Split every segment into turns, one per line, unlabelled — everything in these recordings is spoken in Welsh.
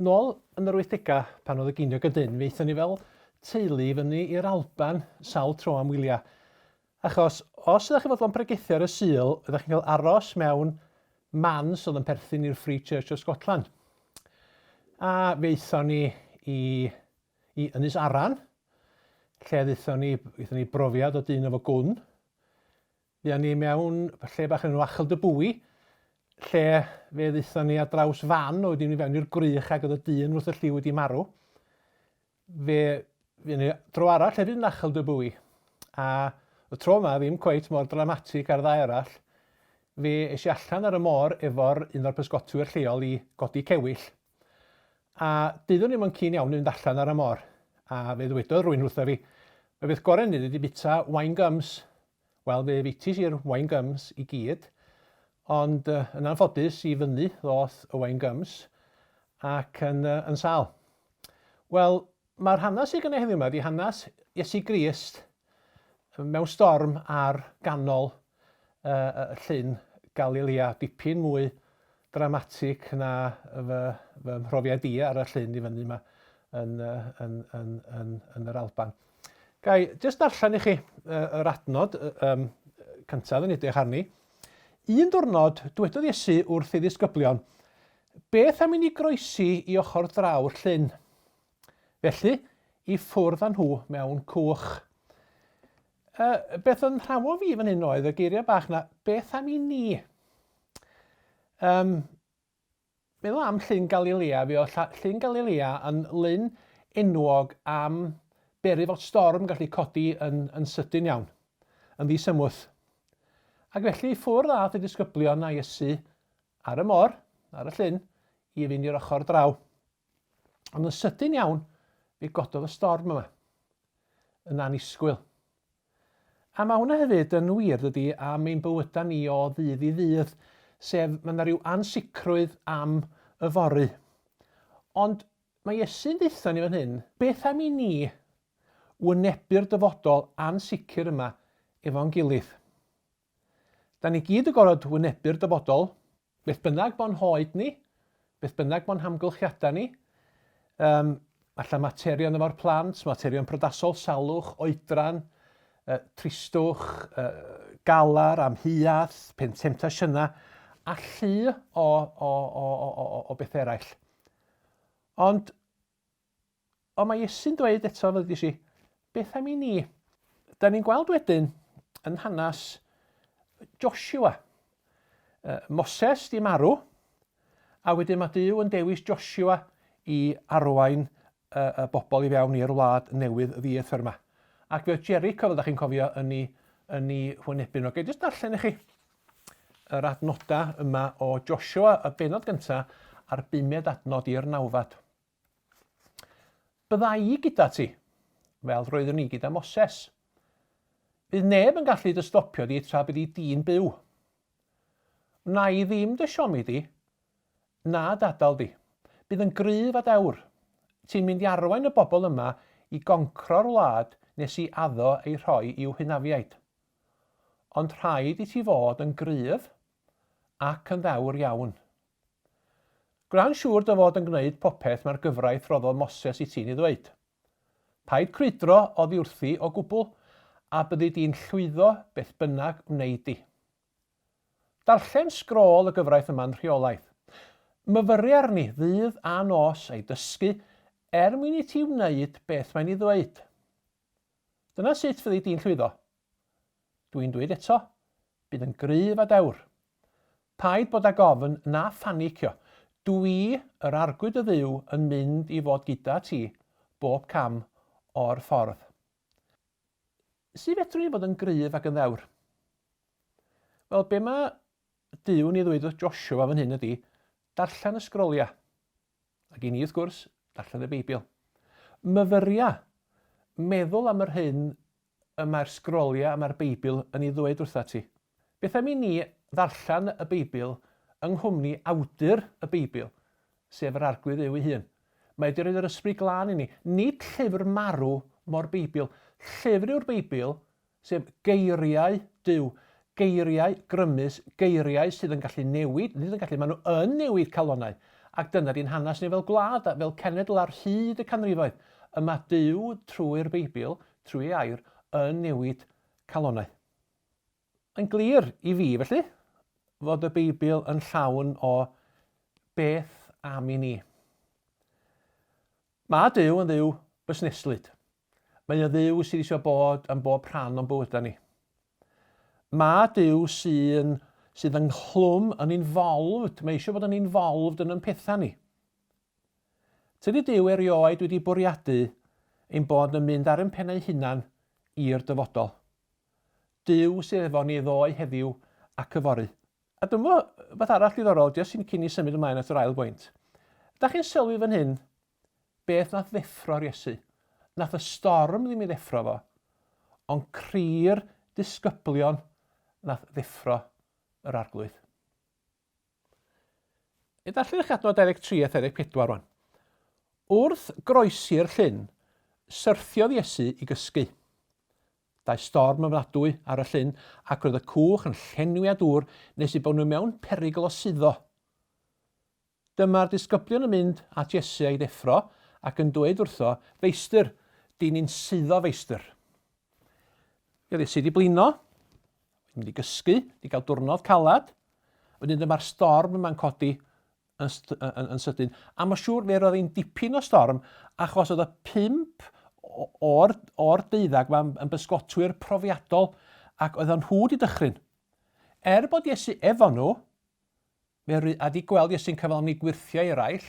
Nôl yn yr wythdegau, pan oedd y geiniog yn dynn, fe aethon ni fel teulu i fyny i'r Alban sawl tro am wyliau. Achos, os ydych chi'n fodlon pregethu ar y Sul, ydych chi'n cael aros mewn mans oedd yn perthyn i'r Free Church of Scotland. A fe aethon ni i, i Ynys Aran, lle ddaethon ni, aethon ni brofiad o dyn efo gwn. Fuon ni mewn lle bach yn enw Achel dy Bwy, lle fe ddaethon ni ar draws fan oedd wedi mynd fewn i'r gwrych ac oedd y dyn wrth y llyw wedi marw. Fe fuon ni dro arall hefyd yn Achel dy Bwy, a y tro yma ddim cweit mor dramatig â'r ddau arall. Fe es i allan ar y môr efo'r un o'r pysgotwyr lleol i godi cewyll. A doeddwn i'm yn keen iawn i fynd allan ar y môr. A fe ddwedodd rhywun wrtho fi, y beth gorau wneud ydy bita wine gums. Wel, fe feitis i'r wine gums i gyd, ond uh, yn anffodus i fyny ddoth y wine gums ac yn, uh, yn sâl. Wel, mae'r hanes sydd gynnau heddiw yma ydy hanes Iesu Grist mewn storm ar ganol uh, y llyn Galilea, dipyn mwy dramatig na fy, fy mhrofiad i ar y llyn i fyny yma yn, yn, yn, yn, yn yr Alban. Ga i jyst darllen i chi yr adnod um, cyntaf yn edrych arni. Un diwrnod, dwedodd Iesu wrth ei ddisgyblion, beth am i ni groesi i ochr draw'r llyn? Felly, i ffwrdd â nhw mewn cwch. Uh, beth yn rhawo fi fan hyn oedd y geiriau bach na, beth am i ni? Um, Meddwl am Llyn Galilea, fe oedd Llyn Galilea yn lyn enwog am beri fod storm gallu codi yn, yn sydyn iawn, yn ddisymwth. Ac felly i ffwrdd ath y disgyblion a Iesu ar y môr, ar y llyn, i fynd i'r ochr draw. Ond yn sydyn iawn, fe gododd y storm yma, yn annisgwyl. A mae hwnna hefyd yn wir, dydy, am ein bywydau ni o ddydd i ddydd, sef mae yna rhyw ansicrwydd am yfory. Ond mae Iesu'n deutha ni fan hyn, beth am i ni wynebu'r dyfodol ansicr yma efo'n gilydd? Da ni gyd yn gorfod wynebu'r dyfodol, Beth bynnag bo'n hoed ni, beth bynnag bo'n hamgylchiadau ni, um, alla materion efo'r plant, materion prydasol, salwch, oedran, uh, tristwch, uh, galar, amheuaeth, temtasiynau, a llu o, o, o, o, o, o beth eraill. Ond Ond mae Iesu'n dweud eto, fel ddudes i, beth am i ni? Da ni'n gweld wedyn yn hanes Joshua. Moses di marw, a wedyn mae Duw yn dewis Joshua i arwain y, y bobl i fewn i'r wlad newydd ddieithr yma. Ac fe oedd Jericho, fel da chi'n cofio, yn ei, yn ei hwynebu nhw. Ga i jyst darllen i chi yr adnodau yma o Joshua, y benod gyntaf a'r bumed adnod i'r nawfed. Bydda i gyda ti, fel roeddwn i gyda Moses. Fydd neb yn gallu dy stopio di tra byddi di'n byw. Wna i ddim dy siomi di, na d'adael di. Bydd yn gryf a dewr. Ti'n mynd i arwain y bobl yma i goncro'r wlad nes i addo ei rhoi i'w hynafiaid. Ond rhaid i ti fod yn gryf ac yn ddewr iawn. Gwna'n siŵr dy fod yn gwneud popeth mae'r gyfraith roddodd Moses i ti'n ei ddweud. Paid crwydro oddi wrthi o gwbl, a byddi di'n llwyddo beth bynnag wnei di. Darllen sgrôl y gyfraith yma'n rheolaidd. Myfyri arni ddydd a nos a'i dysgu er mwyn i ti wneud beth mae'n ei ddweud. Dyna sut fyddi di'n llwyddo. Dwi'n dweud eto, bydd yn gryf a dewr. Paid bod ag ofn na phanicio. Dwi, yr Arglwydd dy Dduw, yn mynd i fod gyda ti bob cam o'r ffordd. Sut fedrwn ni fod yn gryf ac yn ddewr? Wel, be mae Duw yn ei ddweud wrth Joshua fan hyn ydy, darllen y sgroliau. Ac i ni, wrth gwrs, darllen y Beibl. Myfyria, meddwl am yr hyn y mae'r sgroliau a mae'r Beibl yn ei ddweud wrthat ti. Beth am i ni ddarllen y Beibl yng nghwmni awdur y Beibl, sef yr Arglwydd Dduw ei hun? Mae wedi rhoi yr Ysbryd Glân i ni. Nid llyfr marw mo'r Beibl. Llyfr yw'r Beibl, sef geiriau Duw, geiriau grymus, geiriau sydd yn gallu newid, nid yn gallu, maen nhw yn newid calonnau. Ac dyna di'n hanes ni fel gwlad a fel cenedl ar hyd y canrifoedd. Y mae Duw trwy'r Beibl, trwy ei air, yn newid calonnau. Mae'n glir i fi, felly, fod y Beibl yn llawn o beth am i ni. Mae Duw yn Dduw busneslyd. Mae o'n Dduw sydd eisiau bod yn bob rhan o'n bywydau ni. Mae Duw sy'n sydd ynghlwm, yn involved, mae eisiau bod yn involved yn yn pethau ni. Tydi Duw erioed wedi bwriadu ein bod yn mynd ar ein pennau hunan i'r dyfodol. Duw sydd efo ni ddoe, heddiw ac yfory. A dyma beth arall diddorol, jyst cyn i symud ymlaen at yr ail bwynt. Da chi'n sylwi fan hyn beth nath ddeffro'r Iesu? Nath y storm ddim i ddeffro fo, ond cri'r disgyblion nath ddeffro yr arglwydd. I ddarllen eich adnod 23 a 24 rwan. Wrth groesi'r llyn, syrthiodd Iesu i gysgu. Daeth storm ofnadwy ar y llyn ac roedd y cwch yn llenwi â dŵr nes eu bod nhw mewn perygl o suddo. Dyma'r disgyblion yn mynd at Iesu a'i ddeffro ac yn dweud wrtho, Feistr, dyn ni'n suddo, Feistr. Fe oedd Iesu wedi blino, wedi mynd i gysgu, wedi cael diwrnod calad. Wedyn dyma'r storm yma'n codi yn, yn, yn sydyn. A mae'n siŵr fe roedd hi'n dipyn o storm, achos oedd y pump o'r, or deuddag yma yn bysgotwyr profiadol, ac oedd nhw wedi dychryn. Er bod Iesu efo nhw, Fe ry a 'di gweld Iesu'n cyflawni gwyrthiau eraill,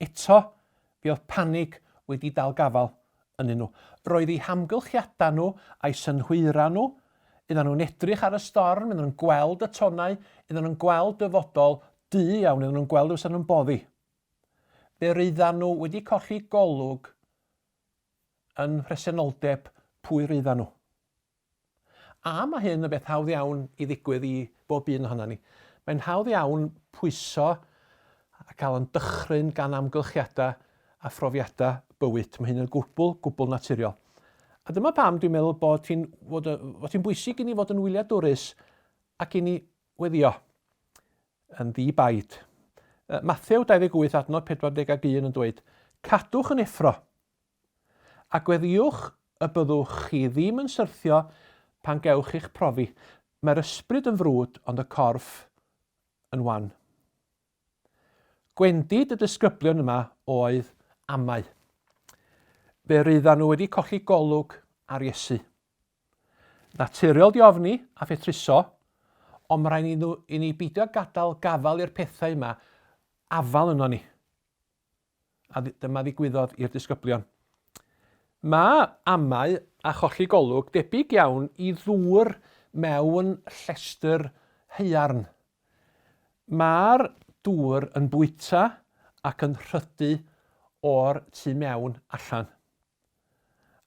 eto, fe oedd panig wedi dal gafael ynddyn nhw. Roedd eu hamgylchiadau nhw a'u synhwyrau nhw, oedden nhw'n edrych ar y storm, oedden nhw'n gweld y tonnau, oedden nhw'n gweld dyfodol du iawn, oedden nhw'n gweld fysa nhw'n boddi. Fe roedden nhw wedi colli golwg yn mhresenoldeb pwy roedden nhw. A mae hyn yn beth hawdd iawn i ddigwydd i bob un ohonon ni. Mae'n hawdd iawn pwyso a cael yn dychryn gan amgylchiadau a phrofiadau bywyd. Mae hyn yn gwbl, gwbl naturiol. A dyma pam dwi'n meddwl bod hi'n fod, fod hi'n bwysig i ni fod yn wyliadwrus ac i ni weddio yn ddi-baid. Mathew 28 adnod 41 yn dweud, Cadwch yn effro, A gweddïwch y byddwch chi ddim yn syrthio pan gewch eich profi. Mae'r ysbryd yn frwd, ond y corff yn wan. Gwendid y disgyblion yma oedd amau. Fe roeddan nhw wedi colli golwg ar Iesu. Naturiol di ofni a phetruso, ond mae rhaid i, nhw, i ni beidio gadael gafael i'r pethau yma afael yno ni. A dyma ddigwyddodd i'r disgyblion. Mae amau a cholli golwg debyg iawn i ddŵr mewn llestr haearn. Mae'r dŵr yn bwyta ac yn rhydu o'r tu mewn allan.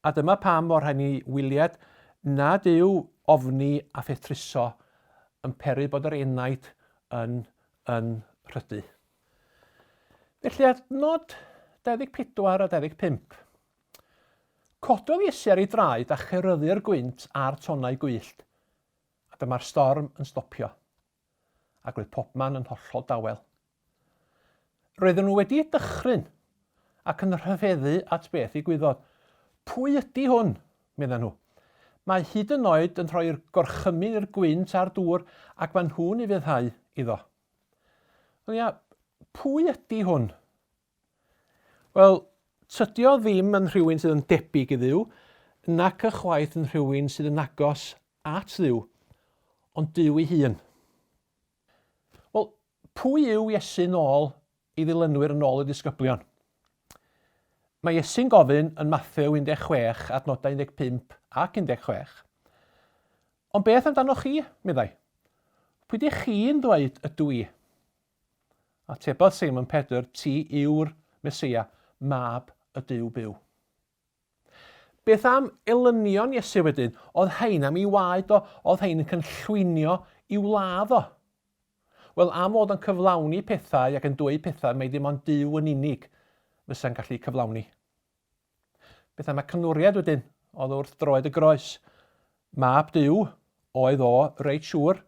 A dyma pam fod rhaid ni wylied nad yw ofni a phetruso yn peri bod yr enaid yn, yn rhydu. Felly adnod 24 a 25. Cododd Iesu ar ei draed a cheryddu'r gwynt a'r tonnau gwyllt, a dyma'r storm yn stopio, ac roedd popman yn hollol dawel. Roedden nhw wedi dychryn ac yn rhyfeddu at beth ddigwyddodd. Pwy ydy hwn? medden nhw. Mae hyd yn oed yn rhoi'r gorchymyn i'r gwynt a'r dŵr ac maen nhw'n ufuddhau iddo. Wel ia, pwy ydy hwn? Wel, tydi o ddim yn rhywun sydd yn debyg i Dduw, nac ychwaith yn rhywun sydd yn agos at Dduw, ond Duw ei hun. Wel, pwy yw Iesu nôl i ddilynwyr yn ôl y disgyblion? Mae Iesu'n gofyn yn Mathew 16, adnodau 15 ac 16. Ond beth amdanoch chi, meddai? Pwy dych chi'n ddweud ydw i? Atebodd Seimon Pedr, ti yw'r Meseia, mab y Duw byw. Beth am elynion Iesu wedyn? Oedd hein am ei waed o, oedd hein yn cynllwynio i'w ladd o. Wel, am fod yn cyflawni pethau ac yn dweud pethau mae ddim ond Duw yn unig fysa'n gallu cyflawni. Beth am y canwriad wedyn, oedd wrth droed y groes? Mab Duw oedd o, reit siŵr,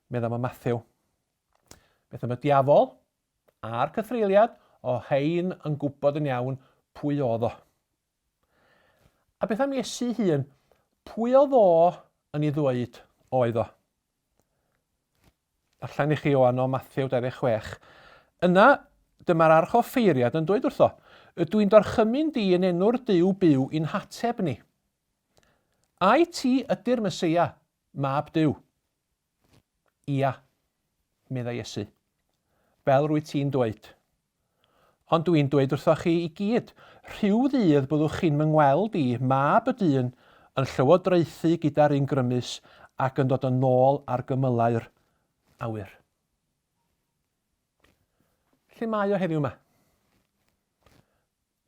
meddai am y Mathew. Beth am y diafol? A'r cythreuliad? O hein yn gwybod yn iawn pwy oedd o. A beth am Iesu hun? Pwy oedd o yn ei ddweud oedd o? Allan i chi Ioan o Mathew 26. Yna, dyma'r archoffeiriad yn dweud wrtho, Ydw i'n dorchymyn di yn enw'r Duw byw i'n hateb ni. Ai ti ydy'r Meseia, mab Duw? Ia, meddai Iesu, fel rwyt ti'n dweud. Ond dw i'n dweud wrthoch chi i gyd, rhyw ddydd byddwch chi'n fy ngweld i, mab y dyn, yn llywodraethu gyda'r un grymus ac yn dod yn ôl ar gymylau'r awyr. Lle mae o heddiw yma?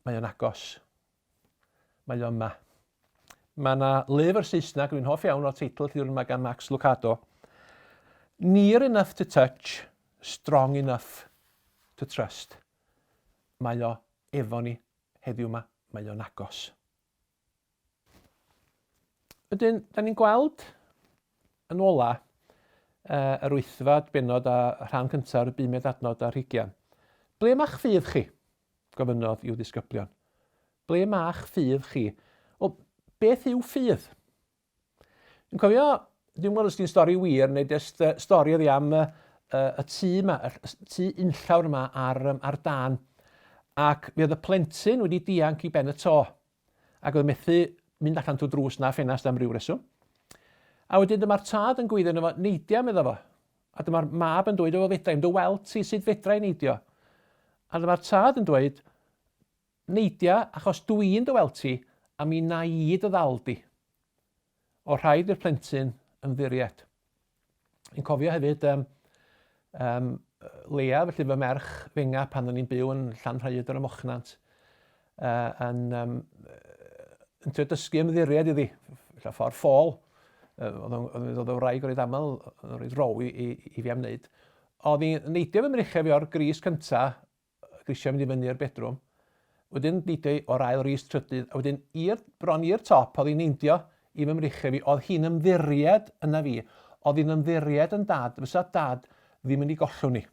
Mae o'n agos. Mae o yma. Mae yna lyfr Saesneg, dwi'n hoff iawn o'r teitl llyfr yma gan Max Lucado. Near enough to touch, strong enough to trust. Mae o efo ni heddiw yma, mae o'n agos. Wedyn, da ni'n gweld yn ola uh, yr wythfed benod a rhan cyntaf o'r bumed adnod ar hugian. Ble mae'ch ffydd chi? Gofynnodd i'w ddisgyblion. Ble mae'ch ffydd chi? Wel, beth yw ffydd? Dwi'n cofio, dwi'n gwybod os di'n stori wir neu jyst stori oedd hi am y, y, y tŷ yma, y tŷ unllawr yma ar, ar dan. Ac mi oedd y plentyn wedi dianc i ben y to. Ac oedd methu mynd allan trwy drws na ffenast am ryw reswm. A wedyn dyma'r tad yn gweithio yno fo, neidia, medda fo. A dyma'r mab yn dweud, o fedra i'm dy weld ti, sut fedra i neidio? A dyma'r tad yn dweud, neidia, achos dw i'n dy weld ti, a mi na i dy ddal di. O rhaid i'r plentyn ymddiried. Yn cofio hefyd um, um, Lea, felly fy merch fenga pan o'n i'n byw yn Llanrhaeadr ym Mochnant, uh, yn, um, yn trio dysgu ymddiried iddi, felly ffordd ffôl, oedd o'n dod o wraig o'r aml, oedd o'n rhaid row i, i, i fi am wneud. Oedd hi'n neidio fy mrichau fi o'r gris cynta, grisiau mynd i fyny i'r bedrwm. Wedyn neidio i o'r ail ris trydydd, a wedyn i'r, bron i'r top, oedd hi'n neidio i fy mrichau fi. Oedd hi'n ymddiried yna fi. Oedd hi'n ymddiried yn dad, fysa dad ddim yn ei gollwng ni.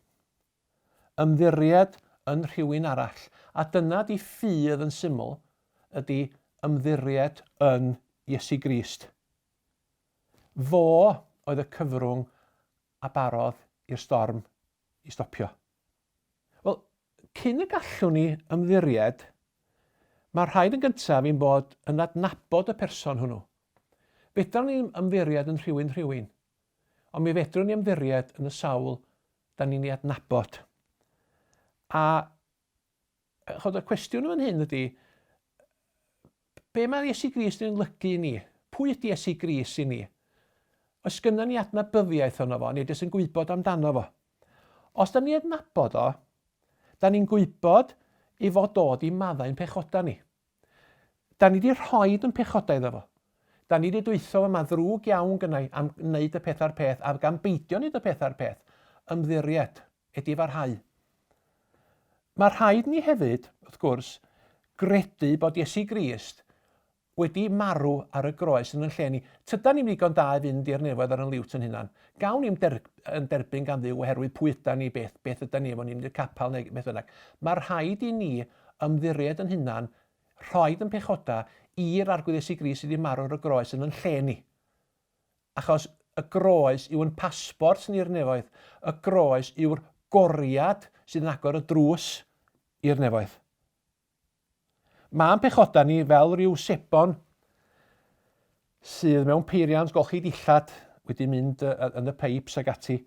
Ymddiried yn rhywun arall. A dyna di ffydd yn syml, ydy ymddiried yn Iesu Grist. Fo oedd y cyfrwng a barodd i'r storm i stopio. Wel, cyn y gallwn ni ymddiried, mae rhaid yn gyntaf ein bod yn adnabod y person hwnnw. Fedrwn ni ymddiried yn rhywun rhywun, ond mi fedrwn ni ymddiried yn y sawl da ni'n ei adnabod. A chod, y cwestiwn yn fan hyn ydy, be mae Iesu Grist yn olygu i ni? Pwy ydy Iesu Grist i ni? Oes gynnon ni adnabyddiaeth ono fo, neu jyst yn gwybod amdano fo? Os da ni adnabod o, da ni'n gwybod ei fod dod i maddau'n pechodau ni. Da ni wedi rhoi yn pechodau iddo fo. Da ni wedi dweutho fo, mae'n ddrwg iawn gynnau am wneud y peth a'r peth, a gan beidio wneud y peth a'r peth. Ymddiried, edifarhau. Mae rhaid ni hefyd, wrth gwrs, gredu bod Iesu Grist wedi marw ar y groes yn yn lle ni. Tydan ni'm ddigon da i fynd i'r nefoedd ar yn liwt yn hunan. Gawn ni'm der, yn derbyn gan Dduw oherwydd pwy ydan ni, beth, beth ydan ni efo ni'n mynd i'r capel neu beth bynnag. Mae rhaid i ni ymddiried yn hunan, rhoid yn pechoda i'r Arglwydd Iesu Grist sydd wedi marw ar y groes yn yn lle ni. Achos y groes yw'n pasbort ni i'r nefoedd. Y groes yw'r goriad sydd yn agor y drws i'r nefoedd. Mae'n pechodau ni fel rhyw sebon sydd mewn peiriant golchi dillad wedi mynd yn y peips ag ati,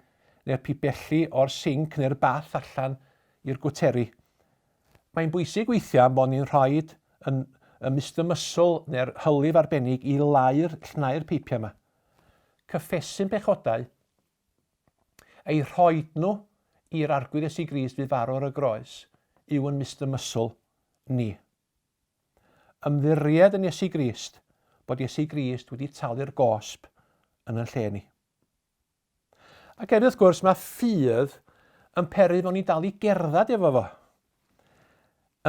neu'r pibelli o'r sinc neu'r bath allan i'r gwteri. Mae'n bwysig weithiau am bod ni'n rhoi yn y Mister Muscle neu'r hylif arbennig i lau'r llnau'r peipiau yma. Cyffesu'n pechodau, Eu rhoed nhw i'r Arglwydd Iesu Grist fydd farw ar y groes yw yn Mister Muscle ni. Ymddiried yn Iesu Grist bod Iesu Grist wedi talu'r gosb yn yn lle ni. Ac hefyd wrth gwrs mae ffydd yn peri fod ni'n dal i gerdded efo fo.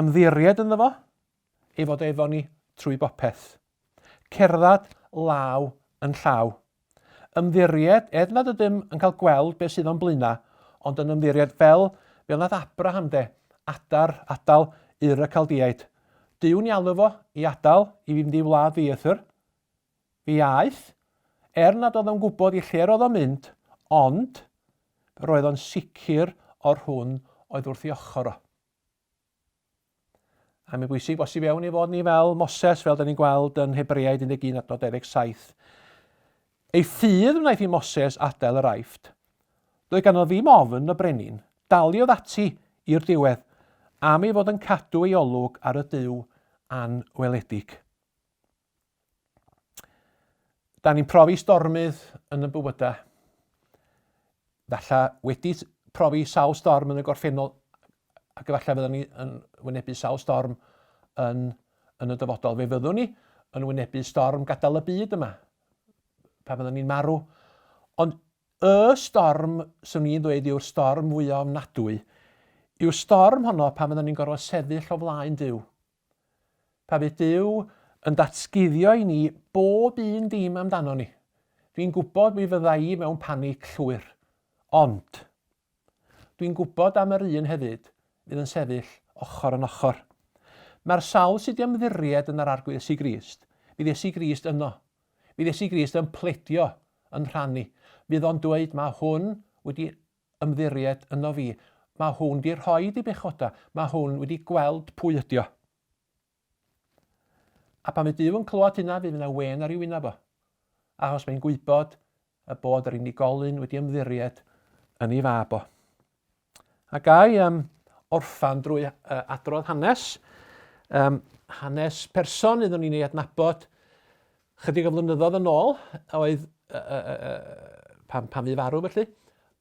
Ymddiried ynddo fo, ei fod efo ni trwy bopeth. Cerdded law yn llaw. Ymddiried, er nad ydym yn cael gweld beth sydd o'n blaenau, ond yn ymddiried fel, fel nath Abraham de, Adar, adael Ur y Caldiaid. Duw'n i alw fo i adael i fynd i wlad ddieithr. Fe aeth, er nad oedd o'n gwybod i lle roedd o'n mynd, ond roedd o'n sicr o'r hwn oedd wrth ei ochr o. A mae'n bwysig bosib iawn i fod ni fel Moses, fel da ni'n gweld yn Hebreaid 11 adnod 27. Ei ffydd wnaeth i Moses adael yr Aifft. Doedd ganddo ddim ofn y brenin, daliodd ati i'r diwedd, am ei fod yn cadw ei olwg ar y Duw anweledig. Da ni'n profi stormydd yn y bywydau. Falle wedi profi sawl storm yn y gorffennol ac efallai fyddwn ni yn wynebu sawl storm yn, yn y dyfodol. Fe fyddwn ni yn wynebu storm gadael y byd yma pan fyddwn ni'n marw. Ond y storm, swn i'n dweud, yw'r storm fwyaf ofnadwy, yw'r storm honno pan fyddwn ni'n gorfod sefyll o flaen Duw. Pa fydd Duw yn datguddio i ni bob un dim amdano ni. Dwi'n gwybod mi fydda i mewn panig llwyr. Ond, dwi'n gwybod am yr un hefyd fydd yn sefyll ochr yn ochr. Mae'r sawl sydd wedi ymddiried yn yr Arglwydd Iesu Grist, fydd Iesu Grist yno. Fydd Iesu Grist yn pledio yn rhan ni. Fydd o'n dweud mae hwn wedi ymddiried yno fi. Mae hwn 'di rhoid ei bechoda. Mae hwn wedi gweld pwy ydi o. A pan fydd Duw yn clywed hynna, fydd yna wên ar ei wyneb o. Achos mae'n gwybod y bod yr unigolyn wedi ymddiried yn ei fab o. A gai um, orffan drwy uh, adrodd hanes. Um, hanes person iddyn ni'n ei adnabod Chydig o flynyddoedd yn ôl, oedd uh, uh, uh, pan, pan fu farw felly,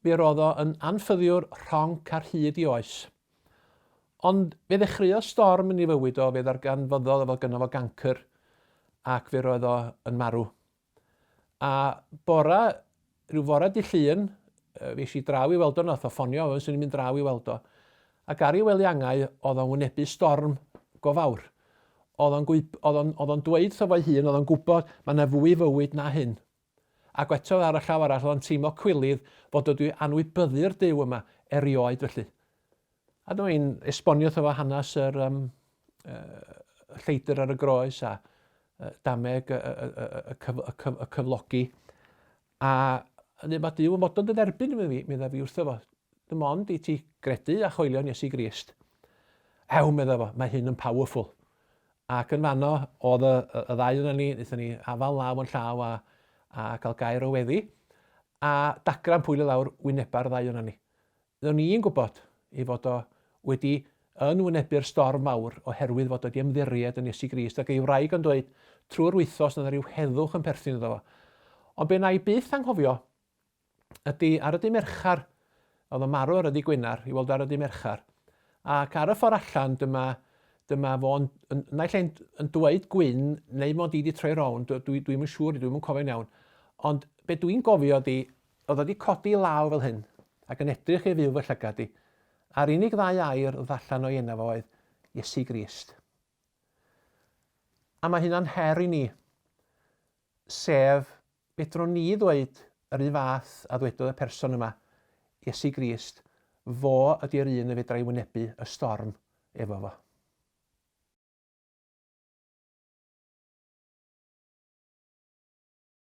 mi roedd o yn anffyddiwr rhonc ar hyd i oes. Ond fe ddechreuodd storm yn ei fywyd o, fe ddarganfyddodd o fod gynno fo gancr ac fe roedd o yn marw. A bora, rhyw fore dy Llun, fe es i draw i weld o, nath o ffonio fo, swn i'n mynd draw i weld o. Ac ar ei wely angau, oedd o'n wynebu storm go fawr. Oedd o'n, oedd o'n, oedd o'n dweud wrtho fo'i hun, oedd o'n gwybod, mae yna fwy fywyd na hyn. Ac eto ar y llaw arall, oedd o'n teimlo cwilydd fod o wedi anwybyddu'r Duw yma erioed felly. A dyma i'n esbonio wrtho fo hanes yr um, uh, lleidr ar y groes a uh, dameg y, y, y, y, cyf, y, cyf, y cyflogi. A yn mae Duw yn fodlon dy dderbyn mi, mi dda fi wrtho fo. Dim ond i ti gredu a choelio yn Iesu Grist. Ew, medda fo, mae hyn yn powerful. Ac yn fanno, oedd y, y, y ddau yna ni, wnaethon ni afael law yn llaw a, a cael gair o weddi, a dagra'n pwylo lawr wyneba'r ddau yna ni. Ro'n i'n gwybod ei fod o wedi yn wynebu'r storm mawr oherwydd fod o wedi ymddiried yn Iesu Grist ac ei wraig yn dweud trwy'r wythnos na rhyw heddwch yn perthyn iddo fo. Ond be na i byth anghofio ydy ar y dy Mercher, oedd o'n marw ar y dy Gwener, i weld ar y dy Mercher, ac ar y ffordd allan dyma, dyma fo'n, naill ai'n yn dweud gwyn neu mod i wedi troi rownd, dwi'n dwi, dwi yn siŵr, dwi'n yn cofio'n iawn. Ond be dwi'n gofio ydy, Oedd o 'di codi law fel hyn, ac yn edrych i fyw fy llygad i, a'r unig ddau air ddoth allan o'i enw fo oedd, Iesu Grist. A mae hynna'n her i ni, sef, fedrwn ni ddweud yr un fath a ddwedodd y person yma, Iesu Grist, fo ydy'r un y fedra i wynebu y storm efo fo.